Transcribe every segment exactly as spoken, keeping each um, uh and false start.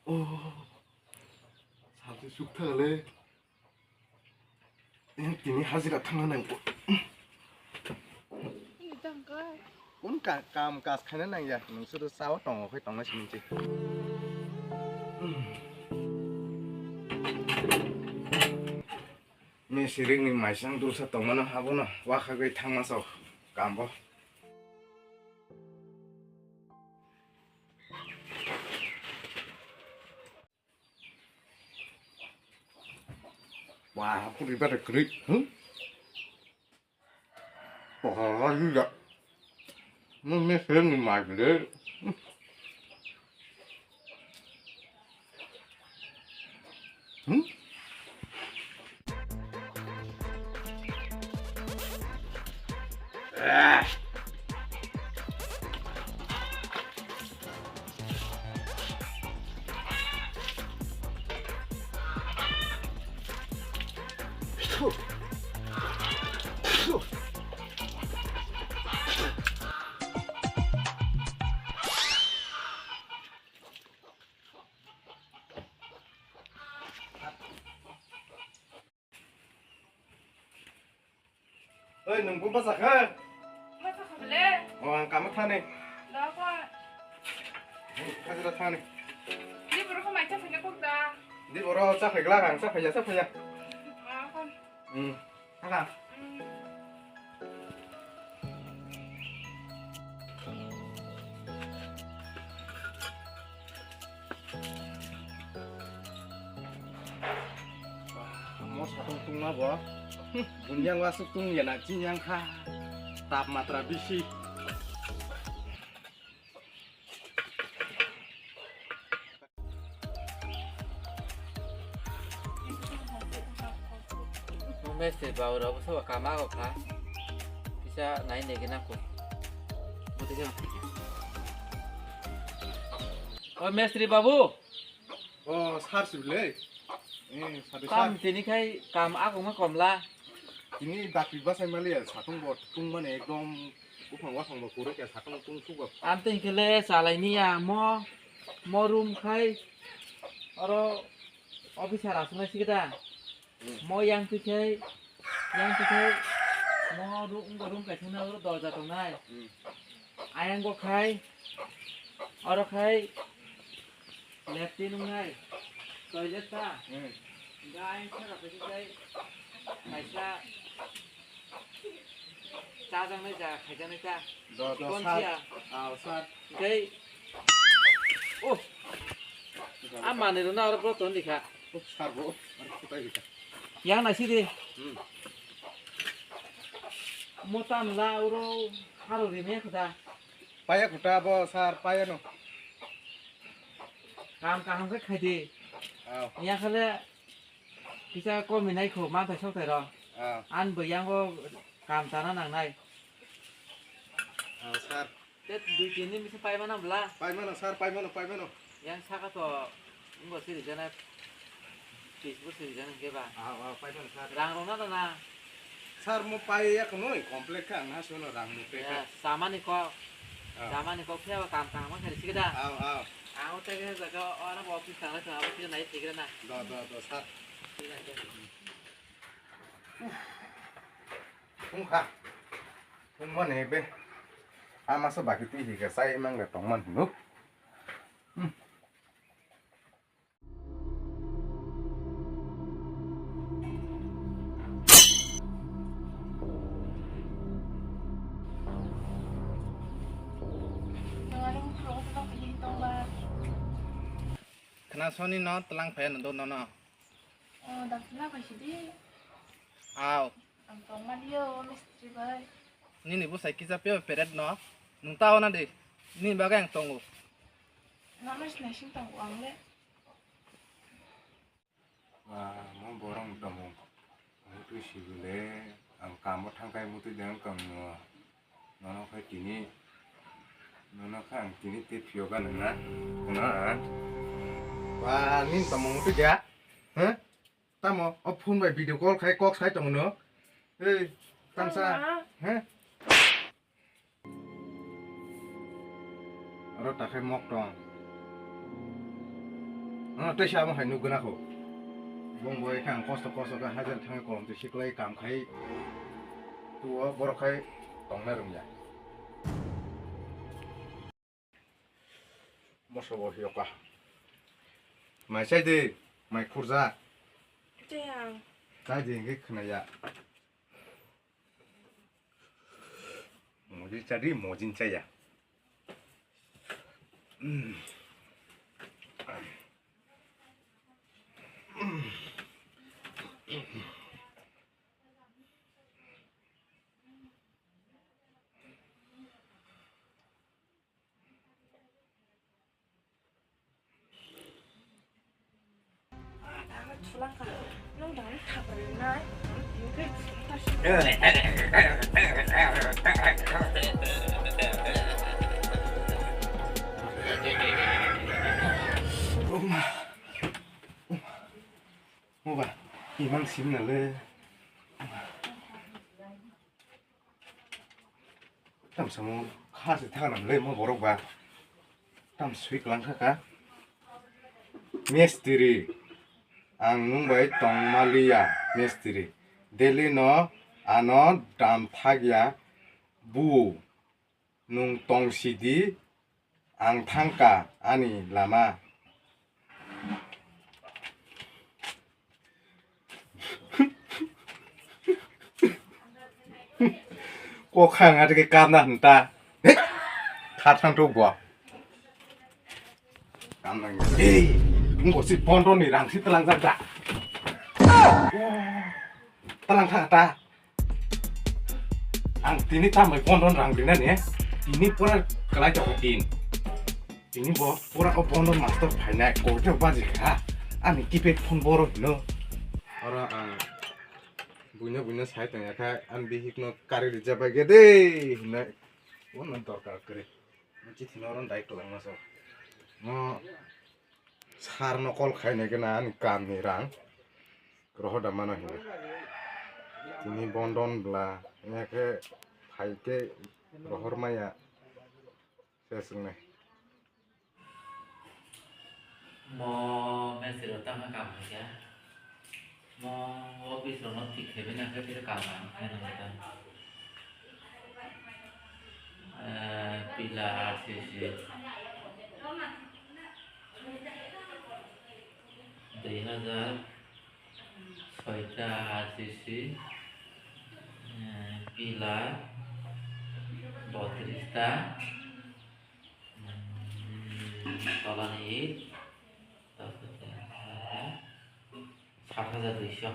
Oh, santi suk thale. Yang tini hajira thangna nang. Kun ka-, kam kas khaina nang ya. Nung sudu sao tongo khai tongna siminti. Ni siring ni maisang dulsa tongmano habono wakhagwi thangma sok kambo. Wah, aku ribet krik. Hmm? Wah, iya. Ini sering maju. Hmm? Oi, nung bo bachakha? Bachakha bole. Oh, ang kamo thani. Doko. Hajira thani. Di borok mai cha phai kok da. Di borok cha phai glak, ang cha phai ya, cha phai ya. Ah, kon. Hmm. Thaka. Hmm. Mo satung tungma bo. Bunyang wasuk tung ya na chinyang kha. Tapmatra bisi. Mestri babu rok bo soba kama kok kha. Kisa nai nai gina kok. Buti gina. O mestri babu. O sir sibile. Eh, sadu kam sir. Tini khai kam agongma komla. Tini dakti basai mali ya satung bo tung mane ekdom. Buphang waphang bo kwrwi khe satung tung sugo. Amtwi hwnkhe le chalai niya mo, mo room khai oro officer aswk nai sikhe da. Hmm. Mo yang twi khai, yang twi khai mo room, wngkha room kaisa na oro dorja tongnai. Hmm. Ayang go khai, oro khai, Latrine wngnai, toilet ta. Hmm. Gai saka phaikhe kai kaisa chajaknai jaga khaijaknai ta. Do, do, chikon sir. Siya. Aw, sir. Tei, oh, a manwi rwna oro bro ton dikha. Oh, sir bo, aro kutai dikha. Yang nai sidi. Hmm. Motan la oro haro rimya khuda. Paya khuta bo, sir, paya no. Kam kaham khe khai di. Aw. Nya khe le kisa komi nai kho, manthai sokthai rw. Aw. Ani bo yango kam chana nangnai. Aw, sir. Te dui tin din bisi pai mano bwla? Pai mano, sir, pai mano, pai mano. Yang saka to wngbo siri jana, pis bo siri jana hwnkhe ba. Aw, aw, pai mano, sir. Rang rwna rwna. Sir, mo pai ya khwnwi, complete kha, ang ha sono rang mo pe kha. Ya, samani kok. Aw. Samani kok phiya ba kam kaham kha siri sikida. Aw, aw. Ang o tege jaga o ano bo office tang lai thang, abo kisa nai sikida na. Do, do, do, sir. Wngkha. Wngmani be. Ama so baki twi hika sai mang le tongman hino. Hmm. Khna soni no tlang phai no do no no. Oh, dakti na bai sidi. Aw. Ang tong mani yo, mistri bai. Nini bwsai kisa pio peret no. Nung ta ona de. Nini bagwi ang tongo. Nono sinai sing tongo ang le. Ba, mo borok ni tomung. Mutui sibile, ang kamo thangkai mutui de ang kang no. Nono khai tini, nono khai ang tini te phio gana na. Kuna. Ba, nini tomung mutui de? Huh? Tamo, o phone bai video call khai kok sai tongo no. Ei, tamsa, he? Oro takhai mok tong. Ano tei sa amo hai nukgwi nakho. Bong bo khe ang kosto kosto khe hajar thangwi kolom twi siklai kam khai tuo borok khai tongna rwngya. Moso bo hiyoka. Mai chai di, mai khurja. Chai ang. Chai di hingke khwnaya. Mojin chadi, mojin chaya. Oba, imang sim na le. Tamsamo kha se thang nang le mo borok ba. Tam sui klang kha ka. Mistiri, ang nwng bai tong maliya, mistiri. Delhi no ano dam thak ya, bu nwng tong sidi, ang thangka ani lama. Kok khang ati ke kam na hwnta. Hei! Kha thang tuk bo. Kam nang. Ei, wngko si pondro ni rang si talang jak da. Talang kha ta. Ang tini tambai pondro rang rinani. Tini pura kalai tok din. Tini bo pura o pondro master phainai koito baji kha. Ani keypad phone boro hino. Oro ang buino buino sai tong yakha, ang bihik no kari rijak bai ge de hinai. Bono dorkar kwrwi. Chithi no oro dai kwlangma so. No sar no call khai nai gana ani kam ni rang. Rohor da mano hinai. Tini bondon bla. Yakhe phai khe rohor maya. Ses wngnai. Mo mistiri rok tamo kam khaikha. Mo office rok no thik khaibani khe phiro kam ang khaina nangkha. Eh, pillar R C C. Dui hajar soita R C C, eh, pillar botris ta. Hmm, tolani it, ta pore sat hajar duiso,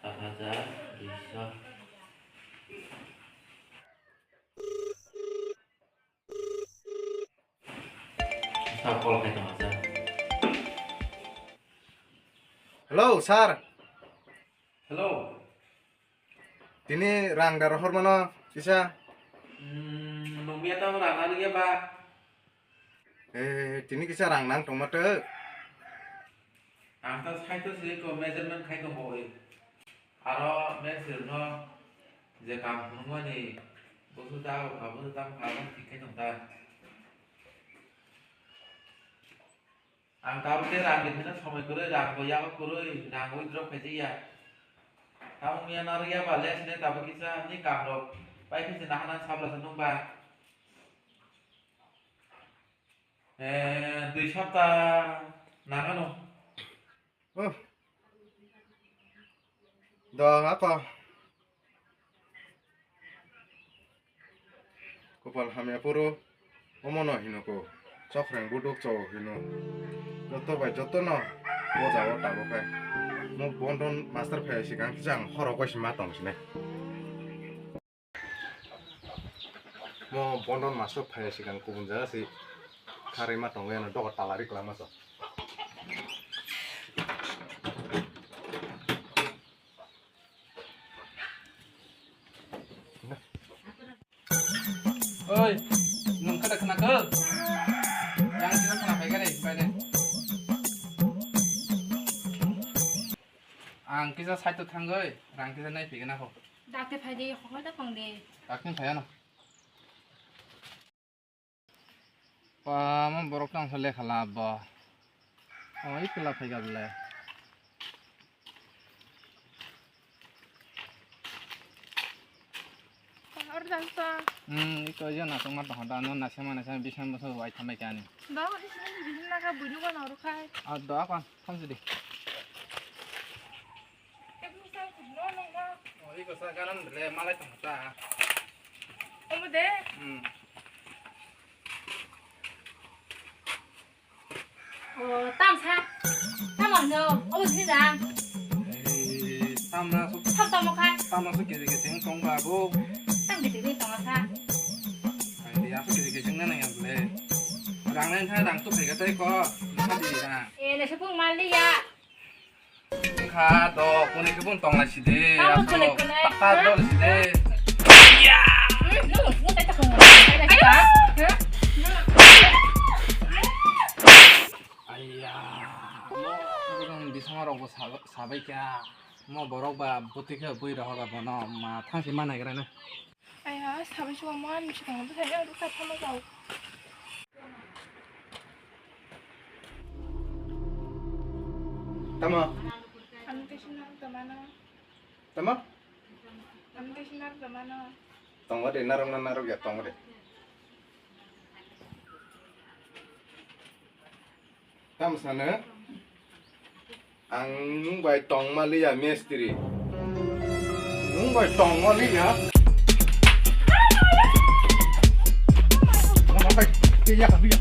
sat hajar duiso. Sa call khai tong aja. Hello, sir. Hello. Tini rang da rohor mano, kisa? Hmm, nungya tamo rang nang ya ba? Eh, tini kisa rang nang tongma tei? Ang ta sai to se ko measurement khai tong boi. Aro mistiri no je kam phunukmani bosu ta, bosu ta, bosu ta thik khai tong ta. Ang tabuk khe rang ri phano somoi kwrwi, rang bo yago kwrwi, rang withdraw khaijak ya. Tabuk miya narwk ya ba le sini tabuk kisa ni kam rok pai khe se nahana sabla se nung ba. Eh, dui sapta nang ano. Oh. Da ako. Kopal hamya phuru omono hino ko. Chokreng buduk cho hino. Joto bai joto no boja o tabo khai. Mo bondon master phai sikang kisa ang horo koi sima tong sine. Mo bondon master phai sikang kubun jaga si kharwi ma tongo, ano dogo talari kwlangma so. Oi, nwng khe da khna khe? Yang kisa khna phai khe re, bai de. Ang kisa side o thangwi, rang kisa nai phai khe na kho. Dakti phai de, khokla da phang de. Dakti phai ano. Pama borok tang sa lekha lab bo. Oi, kela phai gabla. Or dal to. Hmm, iko yo na tong ma tong da no na sema na sema bisan boso wai thamai kani. Do, isi ni bisan na ka buju ko no rukhai. A do ko tham sidi. Oi, ko sa kanan le malai tong ta. Omo de. Hmm. O, tam sa. Tam ang no. Obo sini da. Ei, tam na su. Tam tam mo khai. Tam na su kiri kiri tong ba bo. Tam kiri kiri tong sa. Ai, dia su kiri kiri na na ya le. Rang na tha rang tu phai ga tai ko. Sa di na. E, na su pung mal di ya. Kha do, kuni khe bun tong lai si de. Tamo aso kuni kuni. Pakka do si de. Ya. Hmm, no, no, tai ta kung. Tai ta. Huh? Aiya. Mo, bujang bisama rok bo sa-, sabai kya. Mo borok ba buti khe bui rohor ba bono ma thang si ma nai gra na. Aiya, sabai chuwa mo ani si tong bo sai ro ka thama jao. Tamo? Ang tei sinang tamano. Tamo? Ang tei sinang tamano. Tongo de, narok na narok ya tongo de. Tamo sano? Ang nung bai tongma liya mistri. Nung bai tongma liya. Nung bai tiya ka liya.